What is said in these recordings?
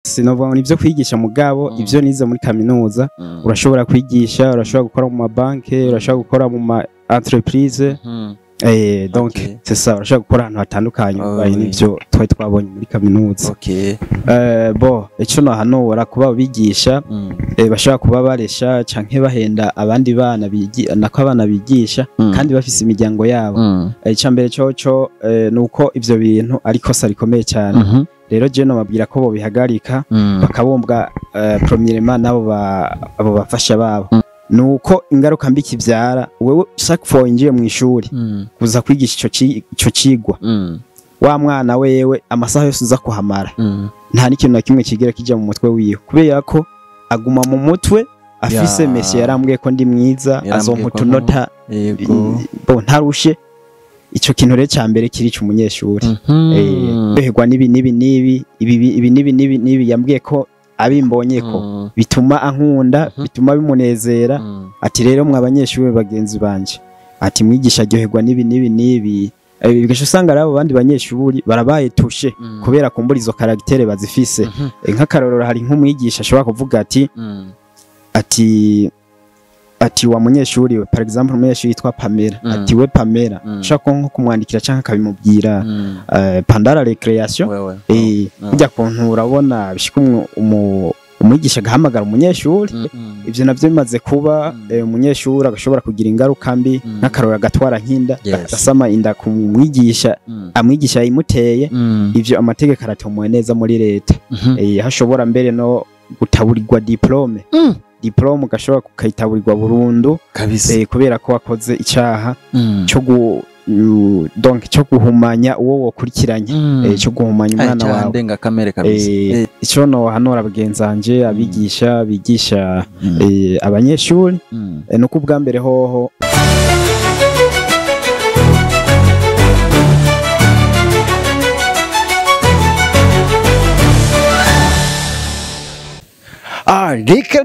Sinovuga ngo nivyo kwigisha, mugabo ivyo nize muri kaminuza urashobora kwigisha, urashobora gukora mu mabanke, urashobora gukora mu ma entreprise. Donc c'est ça, urashobora gukora ahantu hatandukanye bibaye n'ivyo twari twabonye muri kaminuza. Bon, ico nohanura kuba bigisha bashobora kuba baresha canke bahenda abandi bana bigi nako abana bigisha kandi bafise imiryango yabo. Ica mbere coco nuko ivyo bintu ari kosa rikomeye cyane. Rero je nobabwira ko bobihagarika, bakabumbwa premièrement nabo abo bafasha babo. Nuko ingaruka mbi kivyara, wewe chaque fois winjiye mu ishuri kuza kwigisha ico cigwa, wa mwana wewe amasaha yose uza kuhamara nta n'ikintu na kimwe kigira kija mu mutwe wiwe, kubera ko aguma mu mutwe afise monsieur yarambwiye ko ndi mwiza, azompa utunota bo ntarushe. Ico kintu rero ca mbere kirica umunyeshuri. Ryoherwa n'ibi n'ibi n'ibi, ibi ibi n'ibi n'ibi n'ibi, yambwiye ko abimbonye ko bituma ankunda, bituma bimunezera. Ati rero mwa abanyeshuri bagenzi banje, ati mwigisha aryoherwa n'ibi n'ibi n'ibi. Bigasha usanga ari abo bandi banyeshuri barabaye touchés kubera kumbura izo caractère bazifise. Nk'akarorero, hari nk'umwigisha ashobora kuvuga ati ati wa munyeshuri we, par exemple umunyeshuri yitwa Pamela, ati we Pamela, ushaka nko kumwandikira canke akabimubwira pendant la récréation, kujya kuntu urabona bishika umwigisha agahamagara umunyeshuri. Ivyo navyo bimaze kuba, umunyeshuri agashobora kugira ingaruka mbi, nk'akarorero agatwara nk'inda, agasama inda ku mwigisha, amwigisha yayimuteye. Ivyo amategeko aratomoye neza muri leta. Hashobora mbere no gutaburirwa diplôme. Diplôme ugashobora kukayitaburirwa burundu kubera ko wakoze icaha cyo donc cyo guhumanya uwo wokurikiranye, cyo guhumanya umwana wawe. Ndengakamere kabisa. Ico nohanura bagenzanje abigisha bigisha abanyeshuri, nuko ubwa mbere hoho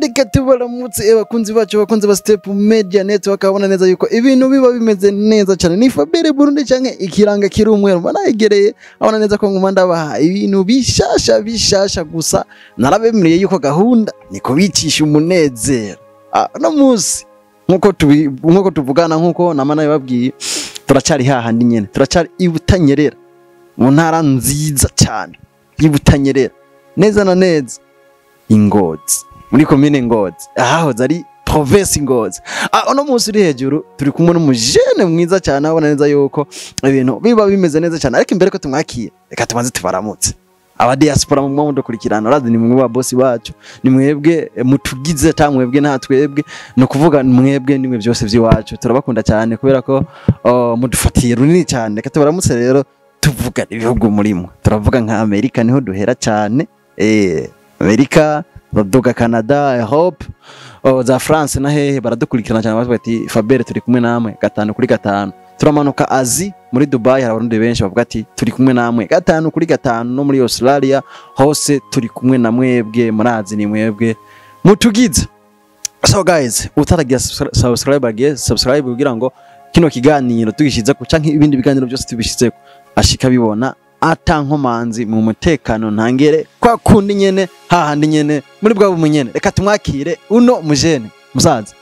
Reka tubaramutse bakunzi bacu, bakunzi ba Step Media Network. Abona neza yuko ibintu biba bimeze neza cyane. Ni Fabere Burundi canke ikiranga kiri umweru banayegereye, abona neza ko nguma ndabaha ibintu bishasha bishasha. Gusa narabemereye yuko gahunda ni kubicisha umunezero. No munsi nkuko tuvugana, nkuko nama nabibabwiye, turacari hahandi nyene, turacari i Butanyerera, mu ntara nziza cyane y'Ibutanyerera, neza na neza Ingozi, muri komine Ngozi, ahahoze ari province Ngozi. Uno munsi uri hejuru turi kumwe n'umujene mwiza cyane, abona neza yuko ibintu biba bimeze neza cyane. Ariko imbere ko tumwakira, reka tubanze tubaramutse aba diaspora mu mudukurikirana. Urazi ni mwe ba boss bacu, ni mwebwe mutugize, ta mwebwe nta twebwe, no kuvuga mwebwe nimwe byose by'iwacu. Turabakunda cyane kubera ko mudufatiye runini cyane. Reka tubaramutse rero, tuvuga ibihugu murimo. Turavuga nka Amerika, niho duhera cyane, Amerika, baduga Canada, Europe, za France na hehe, baradukurikirana cyane, bavuga ati Faber turi kumwe namwe 5 kuri 5. Turamanuka Azi, muri Dubai hari abarundi benshi, bavuga ati turi kumwe namwe 5 kuri 5. No muri Australia hose turi kumwe na mwebwe, murazi ni mwebwe mutugize. So guys, utaragira subscribe agiye subscribe kugira ngo kino kiganiro tugishize ku canke ibindi biganiro byose tubishize ashika bibona ata nkomanzi, mu mutekano ntangere, kwa kundi nyene, hahandi nyene, muri bwa bumunyene. Reka tumwakire uno mujene musaza.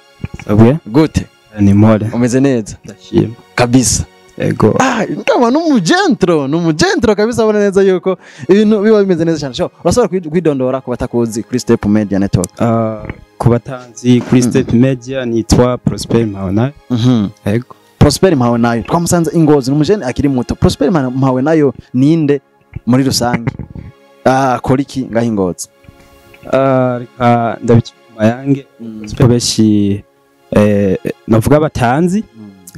Sabwe. Gute? Ni mpore. Umeze neza? Ndashima. Kabisa. Ego. Ndabona n'umugentro, n'umugentro kabisa, abona neza yuko ibintu biba bimeze neza cyane. So urashobora kwidondora ku batakuzi kuri Step Media Network? Ku batanzi kuri Step Media, nitwa Prosper Mpahonayo. Ego. Prosper Mpahonayo twamusanze Ingozi, n'umujene akiri muto. Prosper Mpahonayo ninde muri rusange? Akora iki ngaho Ingozi? Reka ndabikima yange. Prosper benshi navuga batanzi,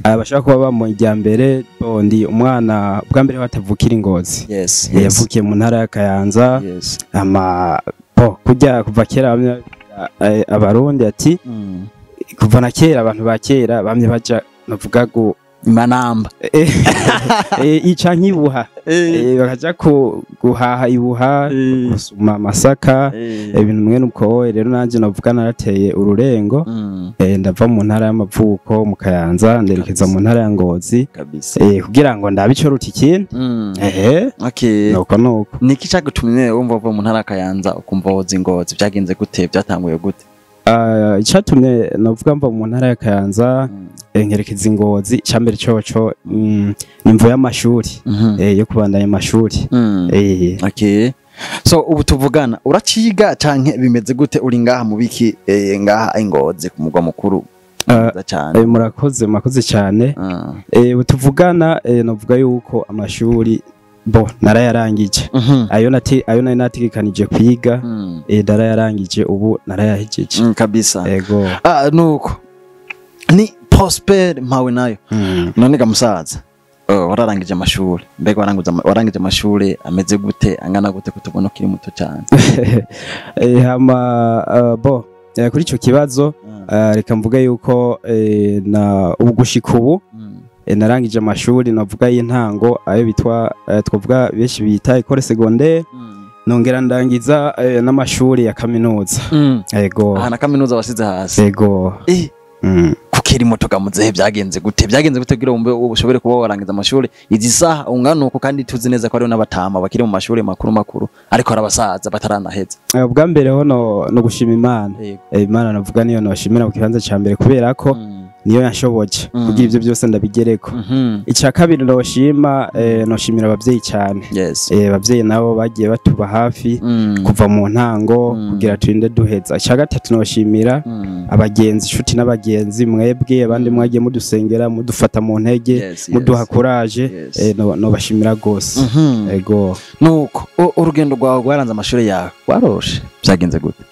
bashobora kuba bamu mbere bondi umwana bwa mbere batavukira Ingozi. Yavukiye mu ntara ya Kayanza. Ama bo kujya kuva kera bamwe abarundi ati kuva na kera abantu ba kera bamye baja navuga Imanamba. Ica nkibuha, bakaja guhaha ibuha, gusuma amasaka, ibintu mwene uko. Rero nanje navuga narateye ururengo, ndava mu ntara y'amavuko mu Kayanza, nderekeza mu ntara ya Ngozi kugira ngo ndabe ico ruta ikindi. Okay. Nuko nuko. Niki cagutumye wumva uva mu ntara ya Kayanza ukumva woza Ngozi? Byagenze gute? Byatanguye gute? Icatumye navuga mva mu ntara ya Kayanza nkerekeza Ngozi, icambere coco nimvo y'amashuri, yo kubandanya amashuri. Okay. So ubu tuvugana uraciga canke bimeze gute? Uri ngaha mu biki, ngaha Ngozi ku mugwa mukuru? Cyane. Murakoze, murakoze cyane. Ubu tuvugana, navuga yuko amashuri bo narayarangije, ayo nati ayo nari nategekanije kwiga, narayarangije, ubu narayahejeje. Kabisa. Ego. Nuko ni Prosper Mpawe nayo. None ga musaza, wararangije amashuri, mbega warangije amashuri ameze gute, angana gute, kutubona ukiri muto cyane? Hama bo kuri ico kibazo, reka mvuge yuko na ubu gushika ubu narangije amashuri navuga y'intango, ayo bitwa, twavuga benshi bita école secondaire, nongera ndangiza n'amashuri ya kaminuza. Ego. Aha na kaminuza wasize hasi? Ego. Kukiri muto gamuzehe, byagenze gute? Byagenze gute kugira ngo ushobore kuba warangiza amashuri izi saha ungana uko, kandi tuzi neza ko hariho n'abatama bakiri mu mashuri makuru makuru, ariko hari abasaza bataranaheza? Ubwa mbere ho no gushima Imana. Imana navuga niyo noshimira mu kibanza ca mbere, kubera ko niyo yanshoboje kugira ivyo byose ndabigereko. Icya kabiri noshima, noshimira abavyeyi cyane. Abavyeyi nabo bagiye batuba hafi kuva mu ntango kugira turinde duheza. Icya gatatu noshimira abagenzi, inshuti n'abagenzi, mwebwe abandi mwagiye mudusengera, mudufata mu ntege, muduha courage. No bashimira gose. Ego. Nuko urugendo rwawe rwaranze amashuri yawe waroshe, byagenze gute?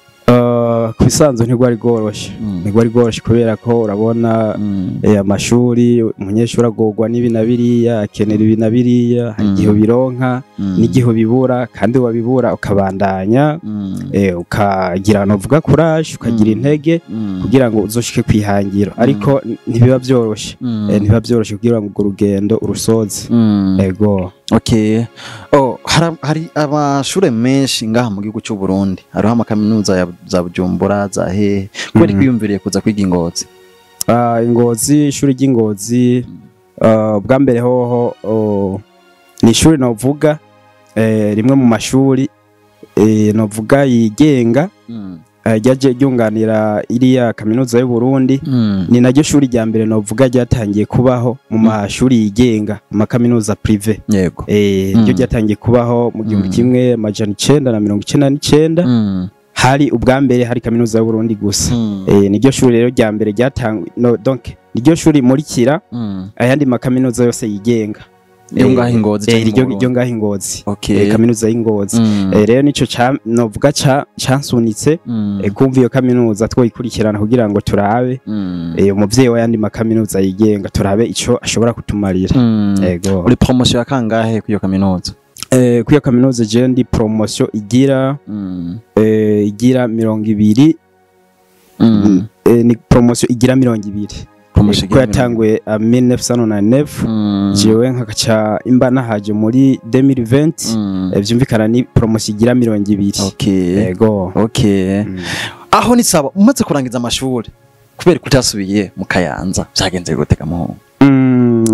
Ku bisanzwe ntigwari rworoshe. Ntigwari rworoshe kubera ko urabona, amashuri, umunyeshuri agorwa n'ibi na biriya, akenera ibi na biriya. Hari igihe ubironka n'igihe ubibura, kandi wabibura ukabandanya, ukagira novuga courage, ukagira intege kugira ngo uzoshike kwihangiro, ariko ntibiba byoroshe. Ntibiba byoroshe kugira ngo urwo rugendo urusoze. Ego. Okay. Oh, hari amashure menshi ngaha mu gihugu cy'u Burundi. Hariho amakaminuza ya za Bujumbura, za hehe. Kubera kwiyumviriye kuza kwiga Ingozi? Ingozi, ishuri ry'Ingozi, bwa mbere hoho, oh, ni ishuri novuga rimwe mu mashuri novuga yigenga, ryaje ryunganira iriya kaminuza y'u Burundi. Ni naryo shuri rya mbere novuga ryatangiye kubaho mu mashuri yigenga, amakaminuza privé. Ryo ryatangiye kubaho mu 1999. Hari ubwa mbere hari kaminuza y'u Burundi gusa. Niryo shuri rero rya mbere ryatangwe, no, donc niryo shuri murikira ayandi makaminuza yose yigenga. Ryo ngaho Ingozi canke mu Burundi? Ryo ngaho Ingozi. Kaminuza y'Ingozi. Rero nico ca novuga ca cansunitse kumva iyo kaminuza twoyikurikirana kugira ngo turabe umuvyeyi w'ayandi makaminuza yigenga, turabe ico ashobora kutumarira. Ego. Uri promotion ya kangahe kuri iyo kaminuza? Kuri iyo kaminuza je ndi promotion igira igira 20. Ni promotion igira 20. Promotion Ko yatanguye 1999, jewe nkakaca imba nahaje muri 2020, vyumvikana ni promotion igira 20. Ego. Okay. Aho ni sawa. Umaze kurangiza amashuri, kubera ko utasubiye mu Kayanza, byagenze gute kamuhungu?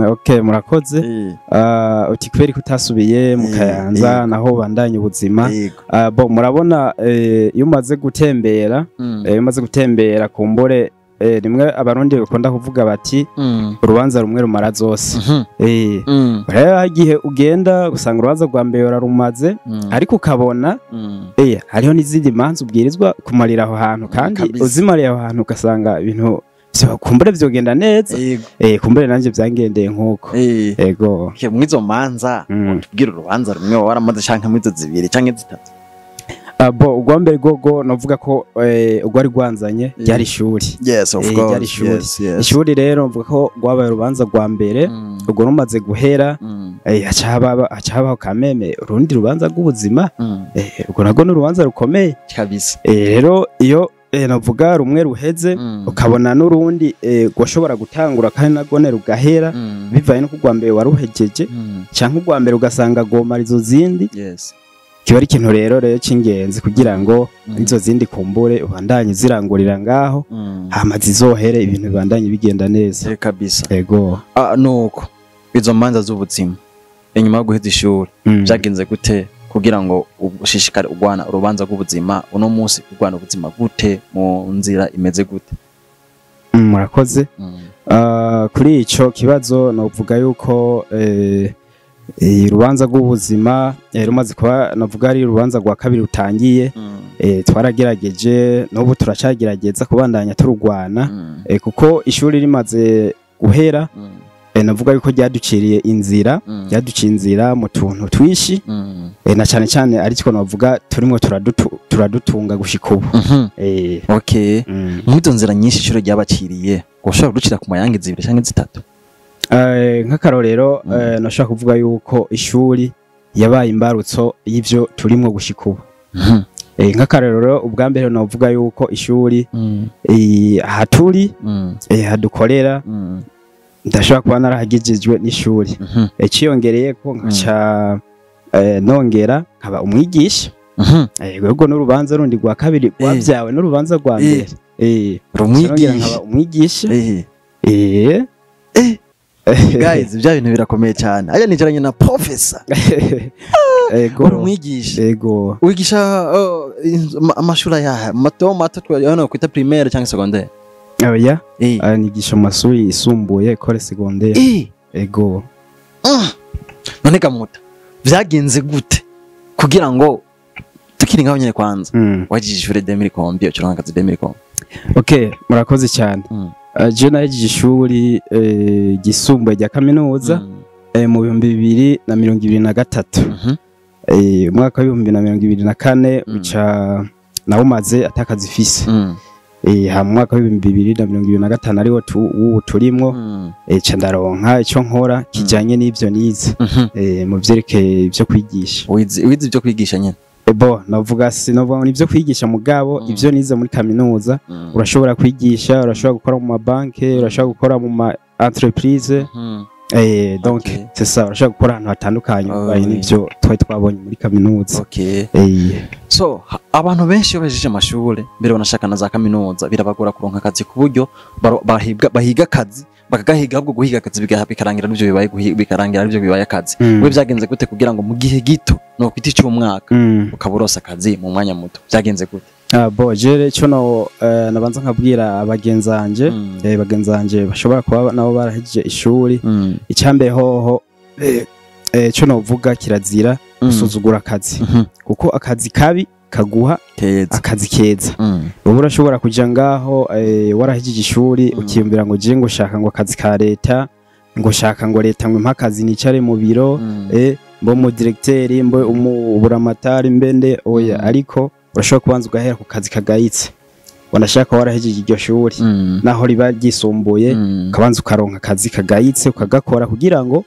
Okay, murakoze. Uti kubera ko utasubiye mu Kayanza naho bandanye ubuzima? Yego. Bo murabona, iyo umaze gutembera, iyo umaze gutembera kumbure, rimwe Abarundi bakunda kuvuga bati urubanza rumwe rumara zose. Rero hari igihe ugenda usanga urubanza rwa mbere urarumaze, ariko ukabona hariho n'izindi manza ubwirizwa kumarira aho hantu, kandi uzimariye aho hantu ugasanga ibintu kumbure vyogenda neza. Kumbure nanje vyangendeye nkuko. Ego. Okay, mwizo manza utubwira urubanza rumwe waramaze, canke mwizo zibiri canke zitatu? Bo urwa mbere gogo novuga ko urwari rwanzanye ryari ishuri. Yes, of Ryari course. ishuri. Yes. Ishuri rero mvuga ko rwabaye urubanza rwa mbere. Urwo rumaze guhera, haca habaho kameme urundi rubanza rw'ubuzima. Urwo narwo ni urubanza rukomeye. Rero iyo navuga rumwe ruheze, ukabona n'urundi gwashobora gutangura kandi nagone rugahera, bivaye no kugwa mbere waruhejeje, canke ugwa mbere ugasanga gomara izo zindi. Kiba ari ikintu rero c'ingenzi kugira ngo izo zindi kumbure ubandanye zirangurira ngaho, hama zizohere ibintu bibandanye bigenda neza. Kabisa. Ego. Nuko izo manza z'ubuzima inyuma yo guheza ishuri byagenze gute kugira ngo ushishikare ugwana urubanza rw'ubuzima uno munsi, ugwana ubuzima gute mu nzira imeze gute? Murakoze. Kuri ico kibazo novuga yuko urubanza rw'ubuzima rumaze kuba, navuga ari urubanza rwa kabiri rutangiye, twaragerageje n'ubu turacagerageza kubandanya turugwana, kuko ishuri rimaze guhera, navuga yuko ryaduciriye inzira, ryaduciye inzira mu tuntu twishi, na cyane cyane ariko navuga turimo turadutunga gushika ubu. Okay. Muri nzira nyinshi ishuri ryabaciriye, ushobora kuducira ku mayange zibiri cyangwa zitatu? Nk'akarorero, nashaka kuvuga yuko ishuri yabaye imbarutso y'ivyo turimo gushika ubu. Nk'akarorero, ubwa mbere navuga yuko ishuri ahaturi, hadukorera, ndashobora kuba narahagejejwe n'ishuri. Ciyongereye ko nkaca nongera nkaba umwigisha. Ubwo n'urubanza rundi rwa kabiri rwabyawe n'urubanza rwa mbere. Nongera nkaba umwigisha. Guys, ibya bintu birakomeye cyane. Aya nicaranye na professor. Ego. Uri umwigisha. Ego. Wigisha amashuri ayahe? Mato mato twabona kwita primaire cyangwa secondaire? Oya. Nigisha amashuri yisumbuye, école secondaire. Ego. None gamuta, vyagenze gute kugira ngo tukiri ngaho nyene kwanza wajije ishure 2000 combien ucuronka akazi 2000 combien? Okay, murakoze cyane. Je nahejeje ishuri ryisumbuye rya kaminuza mu 2023. Umwaka wa 2024 uca nawumaze atakazi fise. Ha mu mwaka wa 2025 ariwo ubu turimwo, ca ndaronka ico nkora kijanye n'ivyo nize, mu vyerekeye ivyo kwigisha. Wize ivyo kwigisha nyene? Bo navuga sinovuga ngo ivyo kwigisha mugabo ivyo nize muri kaminuza, urashobora kwigisha, urashobora gukora mu mabanke, urashobora gukora mu ma entreprise. Donc c'est ça, urashobora gukora ahantu hatandukanye bibaye n'ivyo twari twabonye muri kaminuza. So abantu benshi iyo bahejeje amashure mbere banashaka na za kaminuza birabagora kuronka akazi, ku buryo bahiga akazi bakagahiga, ahubwo guhiga akazi bikarangira n'ivyo bibaye, bikarangira n'ivyo bibaye akazi. We byagenze gute kugira ngo mu gihe gito no kwita icy'umwaka ukaba uronse akazi mu mwanya muto? Byagenze gute? Bo jere cyo no nabanza nkabwira abagenzanje, bagenzanje bashobora kuba nabo barahejeje ishuri, icyambere hoho cyo novuga kirazira gusuzugura akazi, kuko akazi kabi kaguha akazi keza. Ubu urashobora kuja ngaho warahejeje ishuri ukiyumvira ngo je ngo shaka ngo akazi ka leta, ngo shaka ngo leta ngo impa akazi nicare mu biro, mbo mu directeur, mbo umuburamatari, mbende oya. Ariko urashobora kubanza ugahera ku kazi kagayitse, wanashaka warahejeje iryo shuri naho riba ryisumbuye, ukabanza ukaronka akazi kagayitse ukagakora kugira ngo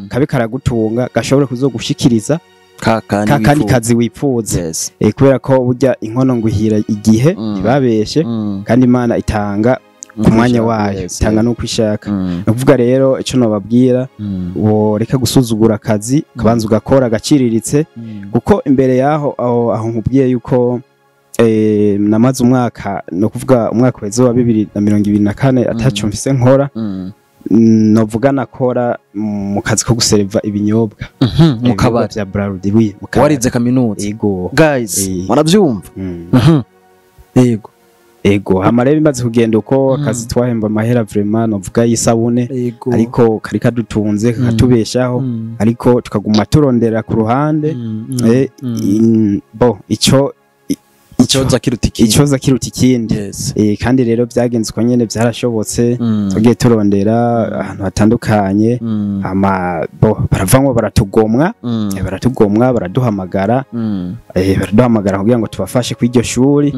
kabe karagutunga, gashobore kuzogushikiriza kakandi kazi wipfuza. Kubera ko burya inkono nguhira igihe ntibabeshe, kandi Imana itanga ku mwanya wayo, itanga nuko ishaka. Nukuvuga rero ico nobabwira, boreka gusuzugura akazi, kabanza ugakora gaciriritse, kuko imbere yaho aho nkubwiye yuko namaze umwaka, no kuvuga umwaka weze wa 2024 ataco mfise nkora, novuga nakora mu kazi ko guserva ibinyobwa mu kabari bya Brarudi. Oui, mu kabari. Warize kaminuza? Ego. Guys, muravyumva? Yego. Ego, hama rero bimaze kugenda uko akazi twahemba amahera vraiment novuga y'isabune, ariko kari kadutunze kakatubeshaho, ariko tukaguma turondera ku ruhande. Bo ico icoza kiruta ikindi, icoza kiruta ikindi. Kandi rero byagenze uko nyene byarashobotse, tugiye turondera ahantu hatandukanye, ama bo baravamwo baratugomwa, baratugomwa baraduhamagara, baraduhamagara kugira ngo tubafashe ku iryo shuri.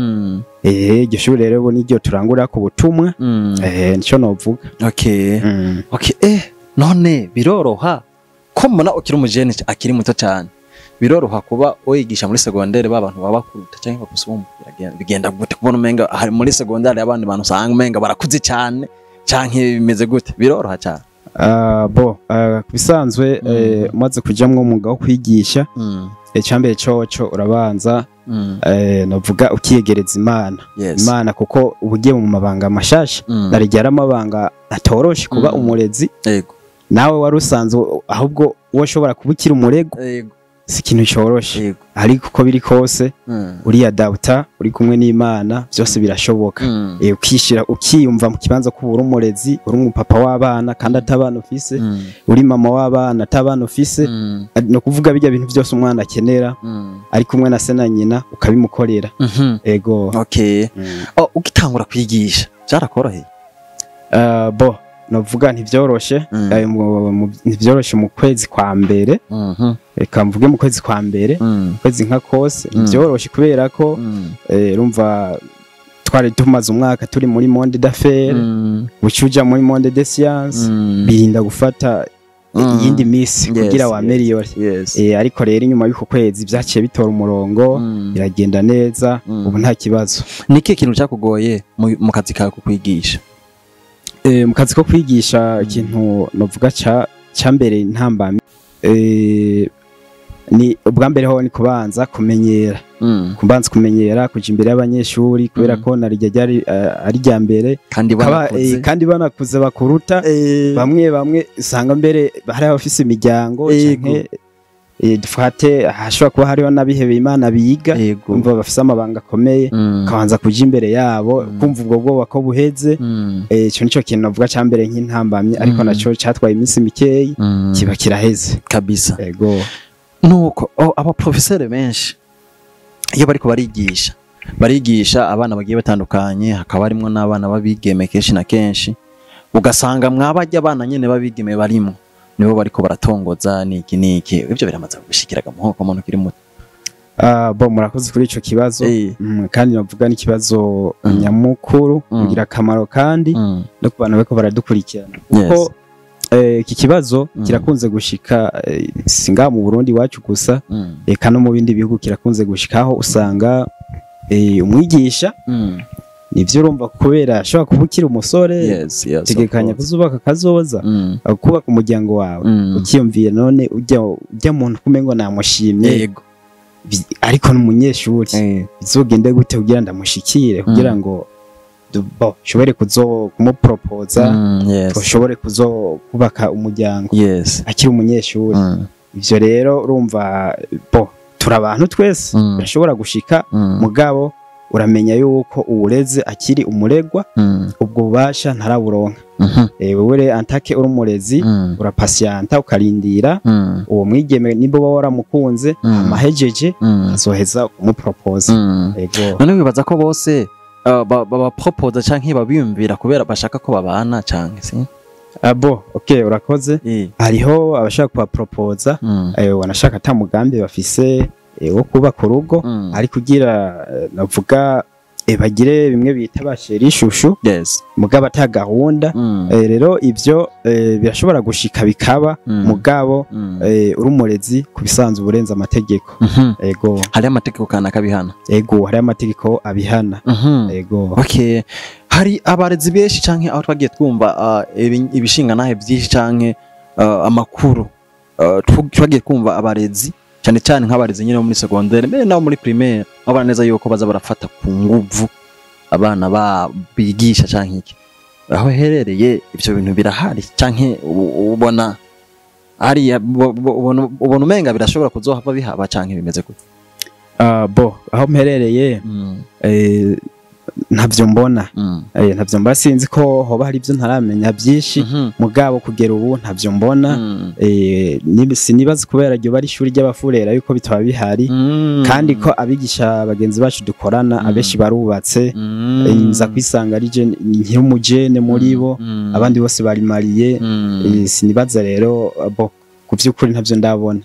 Iryo shuri rero bo niryo turangura ku butumwa, nico novuga. Okay. Okay, none biroroha ko mbona ukiri umujene akiri muto cyane, Biroroha kuba wigisha muri secondaire ba bantu baba bakuruta canke bakusumba? Bigenda gute kubona umenga hari muri secondaire abandi bantu usanga umenga barakuze cyane, canke bimeze gute? Biroroha cyane? Bo kubisanzwe, umaze kujamwo umwuga wo kwigisha, icambere coco urabanza, novuga ukiyegereza Imana. Imana, kuko uba ugiye mu mabanga mashasha. Narijya ari amabanga atoroshe kuba umurezi. Nawe wari usanzwe, ahubwo woshobora kuba ukiri umurego. Si ikintu coroshe. Ariko uko biri kose, uriyadapta, uri kumwe n'Imana, byose birashoboka. Ukishira, ukiyumva mu kibanza ko uri umurezi, uri umupapa w'abana kandi atabana ufise, uri mama w'abana atabana ufise. No kuvuga bijya bintu byose umwana akenera ari kumwe na se na nyina, ukabimukorera. Ego. Okay. Oh, ugitangura kwigisha byarakoroheye? Bo novuga ntivyoroshe. Ntivyoroshe mu kwezi kwa mbere. Reka mvuge mu kwezi kwa mbere, kwezi nka kose ntivyoroshe, kubera ko urumva twari tumaze umwaka turi muri monde d'affaires, buca uja muri monde de science, birinda gufata iyindi misi kugira w'améliore. Ariko rero inyuma y'uko kwezi vyaciye bitora umurongo, biragenda neza. Ubu nta kibazo. Ni ikihe kintu cyakugoye mu kazi kawe ko kwigisha? Mu kazi ko kwigisha, ikintu novuga ca mbere ntambamye, ni ubwa mbere ho ni kubanza kumenyera, kubanza kumenyera kuja imbere y'abanyeshuri, kubera ko narijya ryari ari rya mbere. Kandi banakuze. Kandi banakuze, bakuruta. Bamwe bamwe usanga mbere hari abafise imiryango, canke dufate hashobora kuba hariho n'abihebeye Imana biga. Umva, bafise amabanga akomeye. Ukabanza kuja imbere yabo, kumva ubwo bwoba ko buheze. Ico nico kintu navuga ca mbere nk'intambamye, ariko naco catwaye iminsi mikeyi, kiba kiraheze. Kabisa. Ego. Nuko abaprofeseri benshi iyo bariko barigisha, barigisha abana bagiye batandukanye, hakaba harimwo n'abana b'abigeme. Kenshi na kenshi ugasanga mwabajya abana nyene b'abigeme barimwo nibo bariko baratongoza niki niki. Ibyo biramaze gushikiraga muhoko muntu ukiri muto? Bo murakoze kuri ico kibazo. Kandi navuga n'ikibazo nyamukuru, ngirakamaro, kandi no ku bantu bariko baradukurikirana, kuko iki kibazo kirakunze gushika, si ngaha mu Burundi iwacu gusa, eka no mu bindi bihugu kirakunze gushikaho. Usanga umwigisha, nivyo, urumva, kubera ashobora kuba ukiri umusore, Yes, of tegekanya course. kuzubaka kazoza, kubaka umuryango wawe, ukiyumviye none ujya muntu kumengo namushimye, ariko ni umunyeshuri, bizogende gute kugira ndamushikire, kugira ngo bo nshobore kuzo kumupropoza, ushobore kuzo kubaka umuryango akiri umunyeshuri? Ivyo rero urumva, bo turi abantu twese, birashobora gushika. Mugabo uramenya yuko uwureze akiri umuregwa, ubwo bubasha ntaraburonka. Wewe en tant que uri umurezi, urapasiyanta, ukarindira uwo mwigeme nimba uba waramukunze, amahejeje azoheza kumupropoza. Ego. None wibaza ko bose babapropoza canke babiyumvira kubera bashaka ko babana, canke si? Abo okay, urakoze. Hariho abashaka kubapropoza, wanashaka ata mugambi bafise wo kubaka urugo, ariko kugira navuga bagire bimwe bita ba chéri chouchou, mugabo ata gahunda. Rero ivyo birashobora gushika bikaba. Mugabo uri umurezi, ku bisanzwe uburenza amategeko. Ego. Hariho amategeko kanaka abihana? Ego, hariho amategeko abihana. Ego. Okay, hari abarezi benshi canke aho twagiye twumva ibishingantahe byinshi canke amakuru, twagiye twumva abarezi, cyane cyane nk'abarezi nyine bo muri secondaire, mbere nabo muri primaire, babona neza yuko baza barafata ku nguvu abana ba bigisha canke iki. Aho herereye ivyo bintu birahari, canke ubona hariya ubona umenga birashobora kuzohava bihaba, canke bimeze gute? Bo aho mperereye, ntavyo mbona. Ntavyo mbona. Sinzi ko hoba hari ibyo ntaramenya byinshi, mugabo kugera ubu ntavyo mbona. Sinibaza kubera ryo bari ishuri ry'abafurera yuko bitaba bihari, kandi ko abigisha bagenzi bacu dukorana, abenshi barubatse. Nza kwisanga ari je nkiri umujene muri bo, abandi bose bari mariés. Sinibaza rero, bo ku vy'ukuri ntavyo ndabona.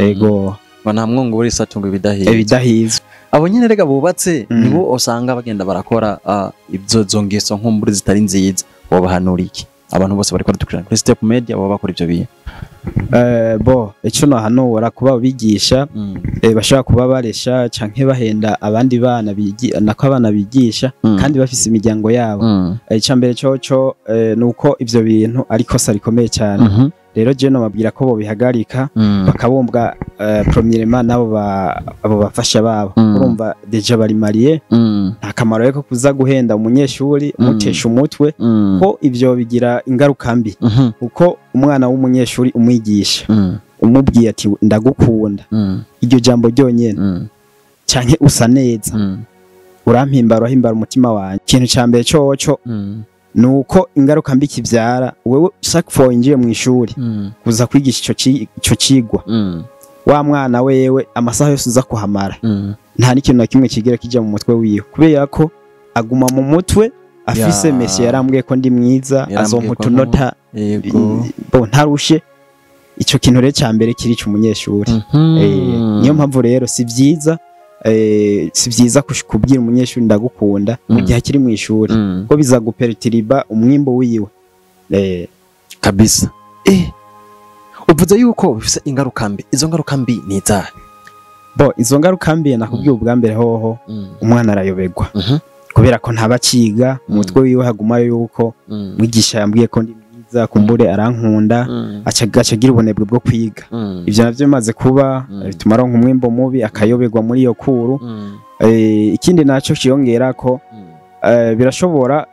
Ego. Ngo nta mwungu uri isatunga ibidahiye. Ibidahizwe. Abo nyene rega bubatse, nibo usanga bagenda barakora ibyo zo ngeso nkumbure zitari nziza. Wobahanura iki abantu bose bariko baradukurikirana kuri Step Media baba bakora ivyo bintu? Bo ico nohanura kuba bigisha bashobora kuba baresha canke bahenda abandi bana nako abana bigisha kandi bafise imiryango yabo. Ica mbere coco nuko ivyo bintu ari kosa rikomeye cyane. Rero je no babwira ko bo bihagarika bakabumbwa premièrement nabo abo bafasha babo. Urumva déjà bari marié, nta kamaro ko kuza guhenda umunyeshuri umutesha umutwe, ko ivyo bigira ingaruka mbi. Kuko umwana w'umunyeshuri umwigisha umubwiye ati ndagukunda, iryo jambo ryonyene canke usa neza, urampimbara urahimbara umutima wanjye. Ikintu ca mbere coco nuko ingaruka mbi kivyara, wewe chaque fois winjiye mu ishuri kuza kwigisha ico cigwa, wa mwana wewe amasaha yose uza kuhamara nta n'ikintu na kimwe kigera kija mu mutwe wiwe, kubera ko aguma mu mutwe afise mesi yarambwiye ko ndi mwiza, azompa utunota bo ntarushe. Ico kintu rero ca mbere kirica umunyeshuri. Niyo mpamvu rero si vyiza kubwira umunyeshuri ndagukunda mu gihe akiri mu ishuri, ko bizagupertiriba umwimbo wiwe. Kabisa. Uvuze yuko bifise ingaruka mbi, izo ngaruka mbi ni izahe? Bo izo ngaruka mbi nakubwiye ubwa mbere hoho, umwana arayobegwa kubera ko ntabaciga umutwe wiwe hagumayo yuko mwigisha yambwiye ko ndi mwiza, kumbure arankunda, acagira ubunebwe bwo kwiga. Ivyo navyo bimaze kuba bituma aronka umwimbo mubi, akayobegwa muri iyo kuru. Ikindi naco kiyongera ko birashobora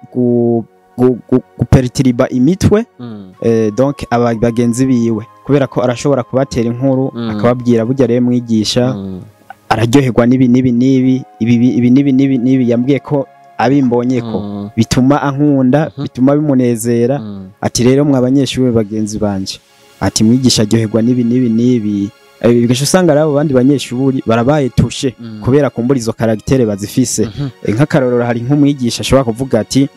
gupertiriba imitwe donc aba bagenzi biwe, kubera ko arashobora kubatera inkuru akababwira burya rero mwigisha araryoherwa n'ibi n'ibi n'ibi ibi n'ibi n'ibi n'ibi yambwiye ko abimbonye ko bituma ankunda, bituma bimunezera. Ati rero mwa abanyeshuri bagenzi banje, ati mwigisha aryoherwa n'ibi n'ibi n'ibi. Bigasha usanga abo bandi banyeshuri barabaye tushe kubera kumbura izo caractère bazifise. Nk'akarorero hari nk'umwigisha ashobora kuvuga ati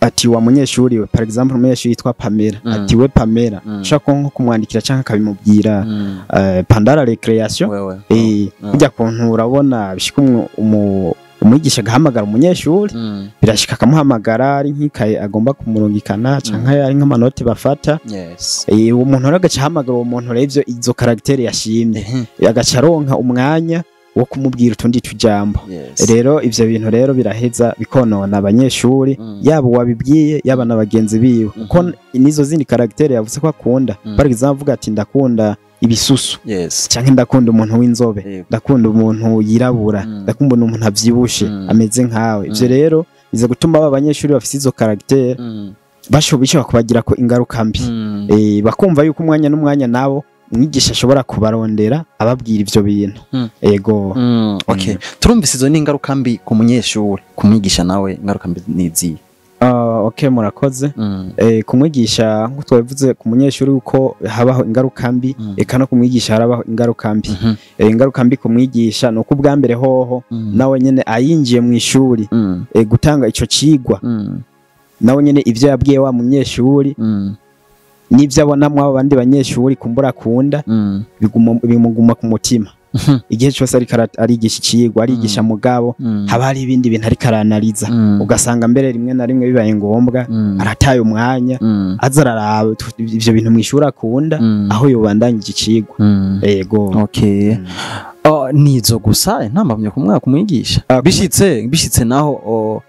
ati wa munyeshuri we, par exemple umunyeshuri yitwa Pamela, ati we Pamela, ushaka nko kumwandikira canke akabimubwira pendant la récréation, kujya kuntu urabona bishika umwigisha agahamagara umunyeshuri, birashika akamuhamagara ari nk'ikaye agomba kumurungikana canke ari nk'amanoti bafata. Uwo muntu rero agaca ahamagara uwo muntu rero ivyo izo caractère yashimye, agaca aronka umwanya wo kumubwira utundi tujambo. Rero ivyo bintu rero biraheza bikonona abanyeshuri, yaba wabibwiye yaba n'abagenzi biwe, kuko nizo zindi caractère yavuze ko akunda. Par exemple avuga ati ndakunda ibisusu, canke ndakunda umuntu w'inzobe, ndakunda umuntu yirabura, ndakunda umuntu avyibushe ameze nkawe. Ivyo rero biza gutuma aba banyeshuri bafise izo caractère bashobora kubagira ko ingaruka mbi, bakumva yuko umwanya n'umwanya nabo umwigisha ashobora kubarondera ababwira ivyo bintu. Ego. Okay. Turumvise izo ni ingaruka mbi ku munyeshuri, kumwigisha nawe ingaruka mbi nizi? Okay, murakoze. Kumwigisha nko twabivuze ku munyeshuri uko habaho ingaruka mbi, eka no kumwigisha harabaho ingaruka mbi. Ingaruka mbi kumwigisha nuko ubwa mbere hoho nawe nyene ayinjiye mu ishuri gutanga ico cigwa, nawe nyene ivyo yabwiye wa munyeshuri nivyo abona mu abandi banyeshuri kumbura akunda, bimuguma ku mutima. Igihe cyose ariko arigisha icigwa, arigisha mugabo haba hari ibindi bintu ariko aranaliza, ugasanga mbere rimwe na rimwe bibaye ngombwa arataye umwanya aza araraba ivyo bintu mu ishuri akunda aho yobandanyije icigwa. Yego. Okay. Nizo gusa intambamye ku mwaka kumwigisha bishitse naho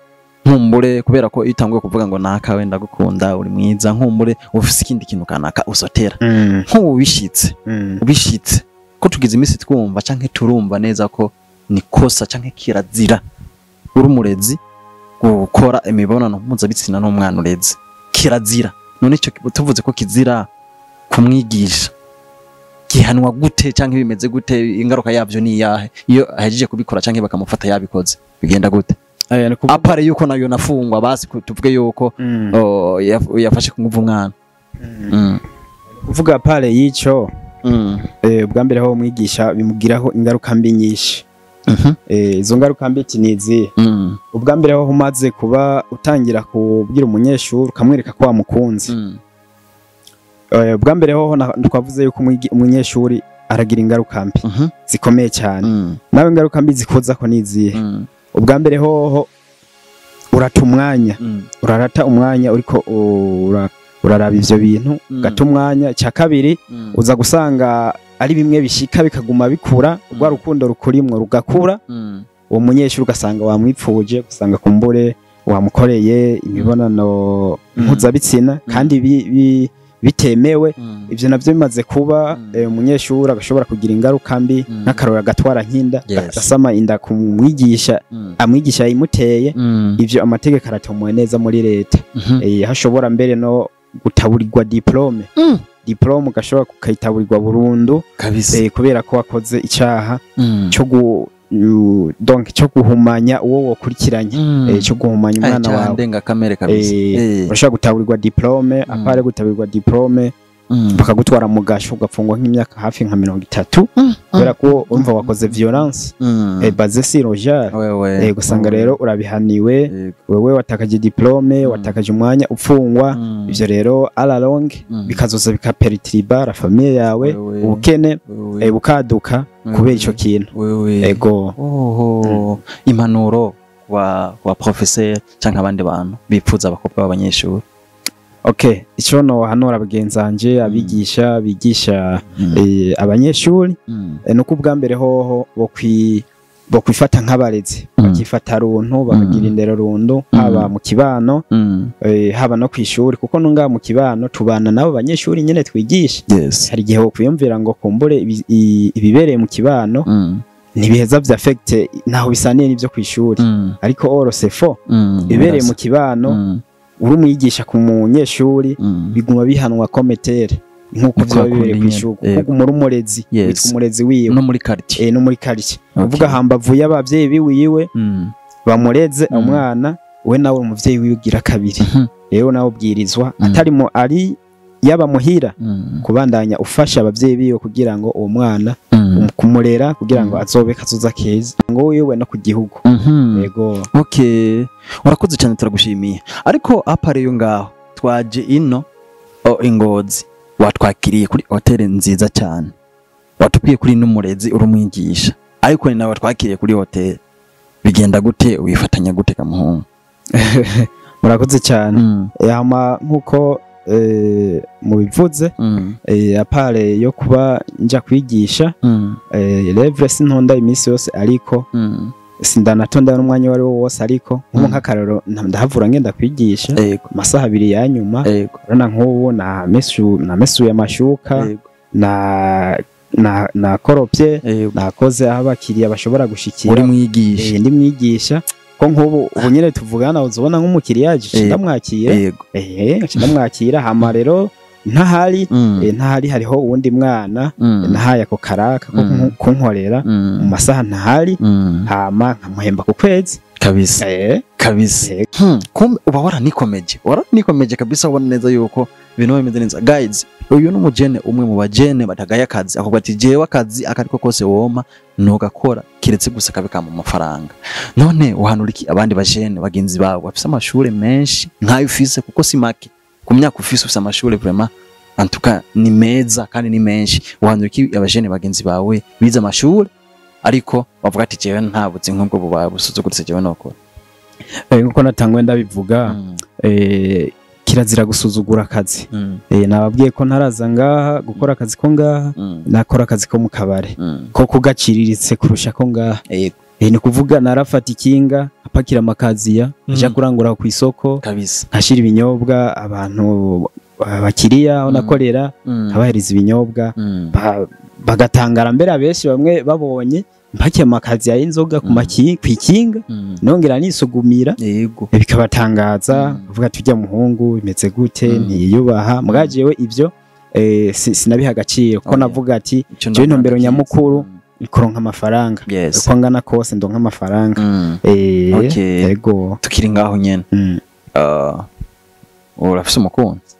nkumbure, kubera ko iyo utanguye kuvuga ngo naka wenda gukunda uri mwiza, nkumbure ufise ikindi kintu kanaka usotera. Nkubu bishitse ko tugize iminsi twumva canke turumva neza ko ni kosa canke kirazira uri umurezi gukora imibonano mpuzabitsina n'umwana ureze, kirazira. None ico tuvuze ko kizira kumwigisha gihanwa gute canke bimeze gute, ingaruka yavyo ni iyahe iyo ahejeje kubikora canke bakamufata yabikoze, bigenda gute? Apare yuko nayo nafungwa, basi tuvuge yuko yafashe kunguva umwana. Kuvuga apare yico, ubwa mbere ho umwigisha bimugiraho ingaruka mbi nyinshi. Izo ngaruka mbi nizi? Ubwa mbere ho umaze kuba utangira kubwira umunyeshuri ukamwereka ko wamukunze. Ubwa mbere ho twavuze yuko umunyeshuri aragira ingaruka mbi zikomeye cyane. Nawe ingaruka mbi zikoza ko nizihe? Ubwa mbere hoho urata umwanya, urarata umwanya uriko Uraraba ivyo bintu, gata umwanya. Icya kabiri, uza gusanga ari bimwe bishika bikaguma bikura, rwa rukundo rukurimwo rugakura. Uwo munyeshuri ugasanga wamwipfuje, ugasanga kumbure wamukoreye imibonano mpuzabitsina kandi bitemewe. Ivyo navyo bimaze kuba, umunyeshuri agashobora kugira ingaruka mbi, nk'akarorero agatwara nk'inda, agasama inda ku mwigisha, amwigisha yayimuteye. Ivyo amategeko aratomoye neza muri leta. Hashobora mbere no gutaburirwa diplôme. Diplôme ugashobora kukayitaburirwa burundu, kubera ko wakoze icaha cyo donc cyo guhumanya uwo wokurikiranye, cyo guhumanya umwana wawe. Ndengakamere kabisa. Urashobora gutaburirwa diplôme. À part gutaburirwa diplôme, bakagutwara mu gasho, ugafungwa nk'imyaka hafi nka 30, kubera ko urumva wakoze violence basée sur le genre. Wewe. Gusanga rero urabihaniwe. Wewe watakaje diplôme, watakaje umwanya ufungwa. Ivyo rero à la longue bikazoza bikaperturba la famille yawe, Wewe. ubukene Wewe. bukaduka kubera ico kintu. Wewe. Ego. Oho, impanuro ku ba professeur canke abandi bantu bipfuza abakobwa b'abanyeshuri? Okay, ico no hanura bagenzanje abigisha bigisha abanyeshuri, nuko ubwa mbere hoho bo kwifata nk'abarezi, bakifata runtu, bakagira indero runtu, haba mu kibano, haba no kwishuri, kuko nunga mu kibano tubana nabo banyeshuri nyene twigisha. Hari igihe wokwiyumvira ngo kumbure ibibereye mu kibano ntibiheza vya affecte, ntaho bisaniye n'ivyo kwishuri, ariko or c'est faux. Ibibereye mu kibano, uri umwigisha ku munyeshuri, biguma bihanwa comme tel nk'uko Ni vyoba kwa bibereye kundi kw'ishuri, nyene. kuko uguma uri umurezi, witwa umurezi wiwe. No muri quartier. No muri quartier. Uvuga hambavu y'abavyeyi biwiwe bamureze umwana, we nawe umuvyeyi wiwe ugira kabiri. Rero nawe ubwirizwa, atari mu ari yaba muhira, kubandanya ufasha abavyeyi biwe kugira ngo uwo mwana, kumurera kugira ngo azobe kazoza keza ngo wiwe no ku gihugu. Yego. Okay, urakoze cyane, turagushimiye. Ariko à part yo ngaho, twaje ino Ingozi, watwakiriye kuri hoteli nziza cyane. Watubwiye kuri n'umurezi, uri umwigisha, ariko ni nawe watwakiriye kuri hoteli. Bigenda gute? Wifatanya gute kamuhungu? Murakoze cyane. Hama nkuko mubivuze, à part yo kuba nja kwigisha, rêve sintonda iminsi yose, ariko sindanatonda n'umwanya uwo ari wo wose, ariko nk'ubu nk'akararo ndahavura ngenda kwigisha amasaha 2 ya nyuma. Urabona nk'ubu namesuye amashuka, na koropye, nakoze aho abakiriya bashobora gushikira. Uri mwigisha. Ndi mwigisha, ko nk'ubu ubu nyene tuvugana, uzobona nk'umukiriya yaje, ndamwakira. Ndamwakira. Hama rero ntahari, ntahari hariho uwundi mwana nahaye ako karaka ko kunkorera mu masaha ntahari, hama nkamuhemba ku kwezi. Kabisa. Kabisa. Kumbe uba waranikomeje kabisa, ubona neza yuko ibintu biba bimeze neza. Guys, uyu ni umujene, umwe mu bajene batagaye akazi, akavuga ati: "Jewe akazi akariko kose woma ntugakora, kiretse gusa kabikama amafaranga." None uhanura iki abandi bajene bagenzi bawe bafise amashure menshi nk'ayo ufise? Kuko si make ku myaka ufise, ufise amashure vraiment, en tout cas ni meza kandi ni menshi. Uhanura iki abajene bagenzi bawe bize amashure ariko bavuga ati: "Jewe nta buzi nk'ubwo bubaye busuzuguritse, jewe nokora"? Nkuko natangwe ndabivuga, kirazira gusuzugura akazi. Nababwiye ko ntaraza ngaha gukora akazi ko ngaha, nakora akazi ko mu kabare, ko kugaciriritse kurusha ko ngaha. Ni kuvuga narafata ikinga, apakira amakaziya, nja kurangura ku isoko, nkashira ibinyobwa abantu, abakiriya aho nakorera, nkabahereza ibinyobwa, bagatangara mbere abenshi, bamwe babonye mpakiye amakaziya y'inzoga ku kw'ikinga, nongera nisugumira, bikabatangaza, bavuga ati: "Ujya muhungu bimeze gute? Ntiyiyubaha." Muga jewe ivyo sinabiha agaciro, kuko navuga ati: Ico "Jewe intumbero ndakizi. nyamukuru kuronka amafaranga, uko angana kose ndonka amafaranga." Yego. Tukiri ngaho nyene, urafise umukunzi?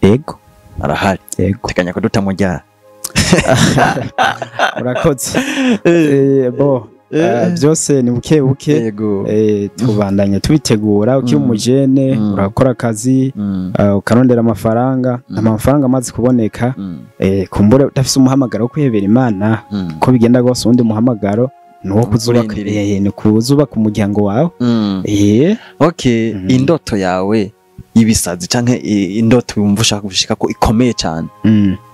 Yego. Arahari? Yego. Teganya kuduta mujyara? Urakoze. Bo byose ni buke buke. Tubandanya tubitegura. Ukiri umujene, urakora akazi, ukarondera amafaranga. Amafaranga amaze kuboneka, kumbure udafise umuhamagaro wo kwihebera Imana, ko bigenda rwose, uwundi muhamagaro ni uwo kuzubaka, Kurindiriye. ni kuzubaka umuryango wawe. Okay. Indoto yawe y'ibisazi canke indoto wumva ushaka gushika ko ikomeye cyane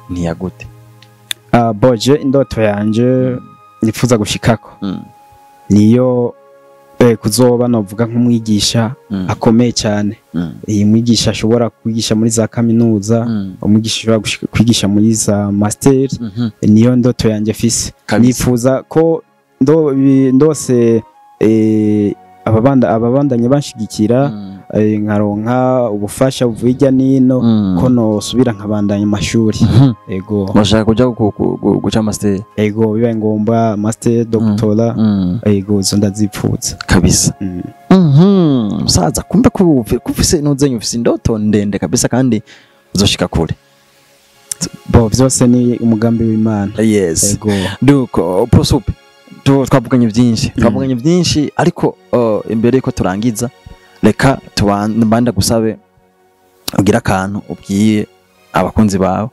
ntiyagute? Bon, je indoto yanje nifuza gushikako niyo kuzoba novuga nk'umwigisha akomeye cyane. Iyi mwigisha ashobora kwigisha muri za kaminuza, umwigisha ashobora kwigisha muri za master. Niyo ndoto yanjye fise. Nifuza ko ndose ababandanye banshigikira, nkaronka ubufasha buvuye hirya nino, ko nosubira nkabandanya amashuri. Ego. Bashaka kuja guca master? Ego, bibaye ngombwa master, doctorat. Ego, izo ndazipfuza. Kabisa. Musaza, kumbe kufise nuzenye ufise indoto ndende kabisa kandi uzoshika kure. Bo vyose ni umugambi w'Imana. Yes. Ego. Duko prosupe twavuganye byinshi, twavuganye byinshi, ariko imbere yuko turangiza reka tubanda gusabe ugira akantu ubwiye abakunzi bawe,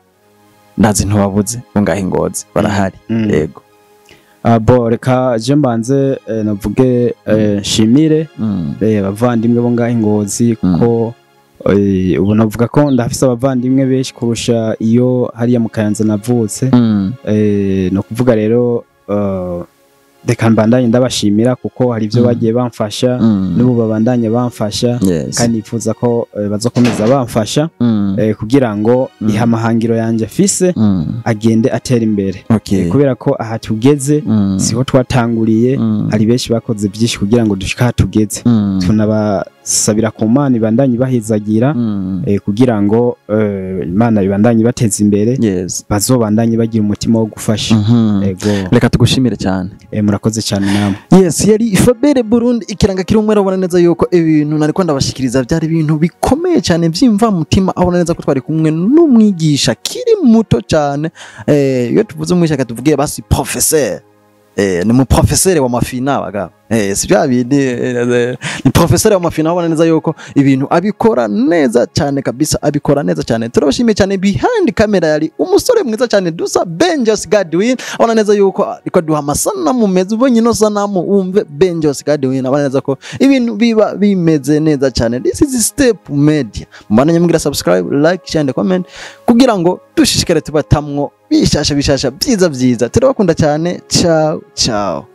ndazi ntubabuze bo ngaho i Ngozi barahari. Yego. Bo reka je mbanze navuge, nshimire abavandimwe bo ngaho i Ngozi, kuko ubu navuga ko ndafise abavandimwe benshi kurusha iyo hariya mu Kayanza navutse. No kuvuga rero, reka mbandanye ndabashimira kuko hari ibyo bagiye bamfasha, n'ubu babandanye bamfasha, kandi nifuza ko bazokomeza bamfasha kugira ngo ihamahangiro yanje fise agende atera imbere. Kubera ko aha tugeze siho twatanguriye, hari benshi bakoze byinshi kugira ngo dushike aha tugeze. Tunabasabira ku Mana ibandanye bahizagira, kugira ngo Imana ibandanye ibateza imbere, bazobandanye bagira umutima wo gufasha. Ego. Reka tugushimire cyane. Murakoze cyane namwe. Yes, yari Fabere Burundi ikiranga kiri umwe. Urabona neza yuko ibintu nariko ndabashikiriza byari ibintu bikomeye cyane byimva mutima. Abona neza ko twari kumwe n'umwigisha kiri muto cyane. Iyo tuvuze umwigisha tuvuge basi professeur, ni mu professeur wa mafina bagabo, si bya bindi, ni professeur wa mafina. Abona neza yuko ibintu abikora neza cyane kabisa, abikora neza cyane. Turabashimiye cyane. Behind camera yari umusore mwiza cyane Dusa Benjos Godwin. Abona neza yuko ariko duha amasanamu meza, ubonye ino sanamu wumve Benjos Godwin. Abona neza ko ibintu biba bimeze neza cyane. This is Step Media. Mbana mugira subscribe, like, share and comment kugira ngo dushishikare tubatamwo bishasha bishasha byiza byiza. Turabakunda cyane. Ciao ciao.